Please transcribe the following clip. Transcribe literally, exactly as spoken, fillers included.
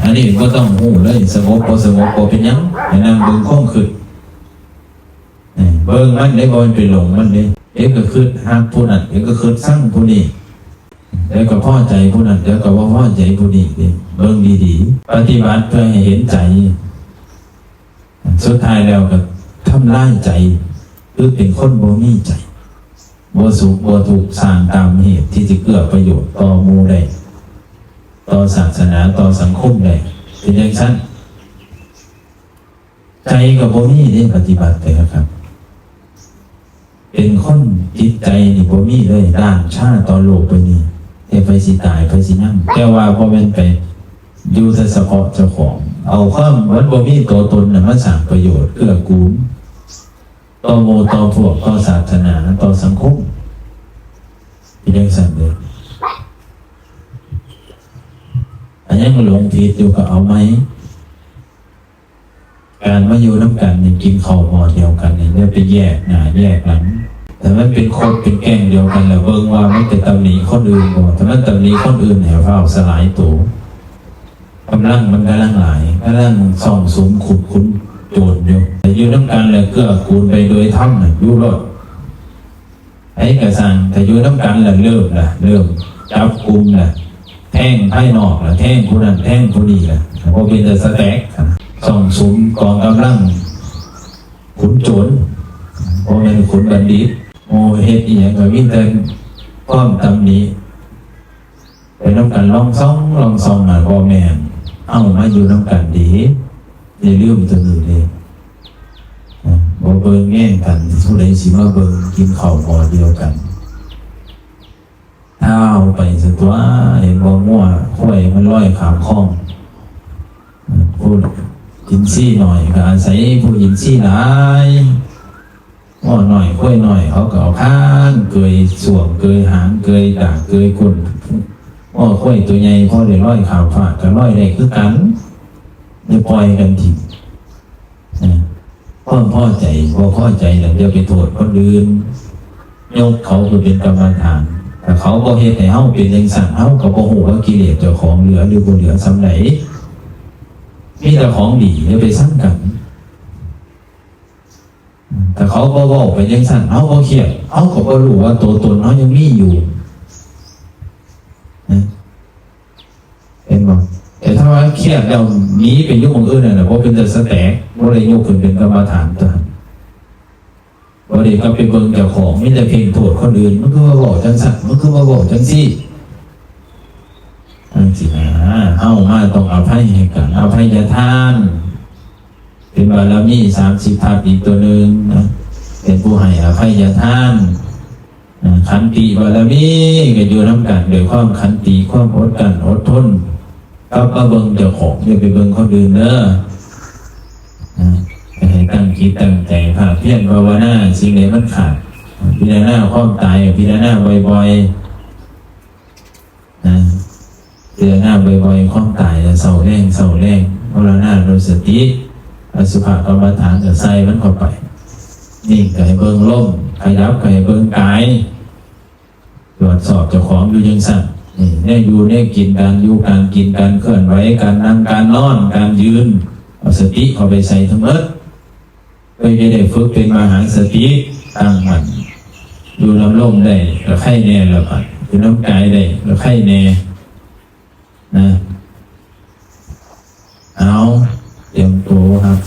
อันนี้บ่ต้องฮู้เลย สงบบ่สงบบ่เป็นหยัง ให้นั่งเบิ่งความคิด เออ เบิ่งมันเด้ บ่แม่นไปหลงมันเด้ เดี๋ยวก็คิดฮักผู้นั้น เดี๋ยวก็คิดชังผู้นี้ เดี๋ยวก็พอใจผู้นั้น เดี๋ยวก็บ่พอใจผู้นี้เด้ เบิ่งดีๆ ปฏิบัติเพื่อให้เห็นใจ สุดท้ายแล้วก็ทำลายใจ คือเป็นคนบ่มีใจ บ่สุขบ่ทุกข์ สร้างกามเหตุที่สิเกื้อประโยชน์ต่อหมู่ได้ ต่อศาสนา ต่อสังคมได้ เป็นจั่งซั้น ใจก็บ่มีเด้ ปฏิบัติไปครับ เป็นคนจิตใจนี่บ่มีเลย ด้านชาต่อโลกไปนี่ แต่ไผสิตาย ไผสิยัง แต่ว่าบ่แม่นไปอยู่แต่เฉพาะเจ้าของ เอาความมันบ่มีตัวตนน่ะมาสร้างประโยชน์ เกื้อกูล ต่อหมู่ต่อพวก ต่อศาสนา ต่อสังคม เป็นจั่งซั้นเด้อ อันยังหลงผิดอยู่ก็เอาใหม่ การมาอยู่นำกันนี่ กินข้าวหม้อเดียวกันนี่ อย่าไปแยกหน้าแยกหลัง ถ้ามันเป็นคบเป็นแก๊งเดียวกันแล้ว เบิ่งว่ามันไปตำหนิคนอื่นบ่ ถ้ามันตำหนิคนอื่น ให้ฟ้าวสลายตัว กำลังมันกำลังหลาย กำลังซ่องสุมขุดค้นโจรอยู่ แต่อยู่นำกันแล้วเกื้อกูลไปโดยธรรมน่ะ อยู่โลด ไผก็ซ่าง ถ้าอยู่นำกันแล้วเริ่มล่ะ เริ่มจับกลุ่มล่ะ แทงภายนอกล่ะ แทงผู้นั้น แทงผู้นี้ล่ะ บ่เป็นตาสะแตก ซ่องสุมกองกำลังขุนโจร บ่แม่นขุนบัณฑิต โอ้ เฮ็ดอีหยังก็มีแต่ความตำหนิ ไปนำกันลองส่อง ลองส่องน่ะ บ่แม่น เอ้า มาอยู่นำกันดี อย่าลืมตัวนี้เด้ อ่ะ บ่เบิ่งแยงกัน ผู้ใดสิมาเบิ่งกินข้าวหม้อเดียวกัน ถ้าเอาไปซะตัว เห็นบ่ งัวควายมันลอยข้ามคลอง ผู้อินทรีย์น้อยก็อาศัยผู้อินทรีย์หลาย งัวน้อยควายน้อย เขาก็เอาคางเกยส้วมเกยหางเกยดากเกยก้น งัวควายตัวใหญ่พอได้ลอยข้ามฟากก็ลอยได้คือกัน อย่าปล่อยกันถิ่ม นะ ความพอใจ บ่พอใจแล้วอย่าไปโทษคนอื่น ยกเขาคือเป็นกรรมฐาน ถ้าเขาบ่เฮ็ดให้เฮาเป็นจั่งซั้น เฮาก็บ่ฮู้ว่ากิเลสเจ้าของเหลือหรือบ่เหลือส่ำใด มีแต่ของดี อย่าไปซังกัน ถ้าเขาบ่เว้าไปจั่งซั้น เฮาบ่เครียด เฮาก็บ่รู้ว่าตัวตนเฮายังมีอยู่ นะ เห็นบ่ แต่ถ้าว่าเครียดแล้วหนีไปอยู่หม่องอื่นนั่นน่ะ บ่เป็นตาสะแตก บ่ได้ยกขึ้นเป็นกรรมฐานตัวนั้น บ่ได้กลับไปเบิ่งเจ้าของ มีแต่เพ่งโทษคนอื่น มันคือว่าเว้าจั่งซั้น มันคือว่าเว้าจั่งซี้ จั่งซี้นะ เฮามาต้องอภัยให้กัน อภัยทาน เป็นบารมีสามสิบทัศน์อีกตัวหนึ่งนะ เป็นผู้ให้อภัยทาน นะ ขันติบารมีก็อยู่นำกันด้วยความขันติ ความอดกลั้นอดทน กลับมาเบิ่งเจ้าของ อย่าไปเบิ่งคนอื่นเด้อ นะ ให้ตั้งจิตตั้งใจภาคเพียรภาวนา สิ่งใดมันขาด พิจารณาความตาย พิจารณาบ่อยๆ นะ พิจารณาบ่อยๆ ความตายจะเศร้าแรง เศร้าแรง มรณานุสติ อสุภกรรมฐานก็ใส่มันเข้าไป นิ่งก็ให้เบิ่งลม ขยับก็ให้เบิ่งกาย ตรวจสอบเจ้าของอยู่จั่งซั้น นี่ แนวอยู่แนวกิน การอยู่การกิน การเคลื่อนไหว การนั่งการนอน การยืน เอาสติเข้าไปใส่ทั้งหมด เพื่อจะได้ฝึกเป็นมหาสติ ตั้งมั่น อยู่นำลมได้ก็ไข้แน่แล้วบัด อยู่นำกายได้ก็ไข้แน่ นะ เอา เตรียมตัวครับ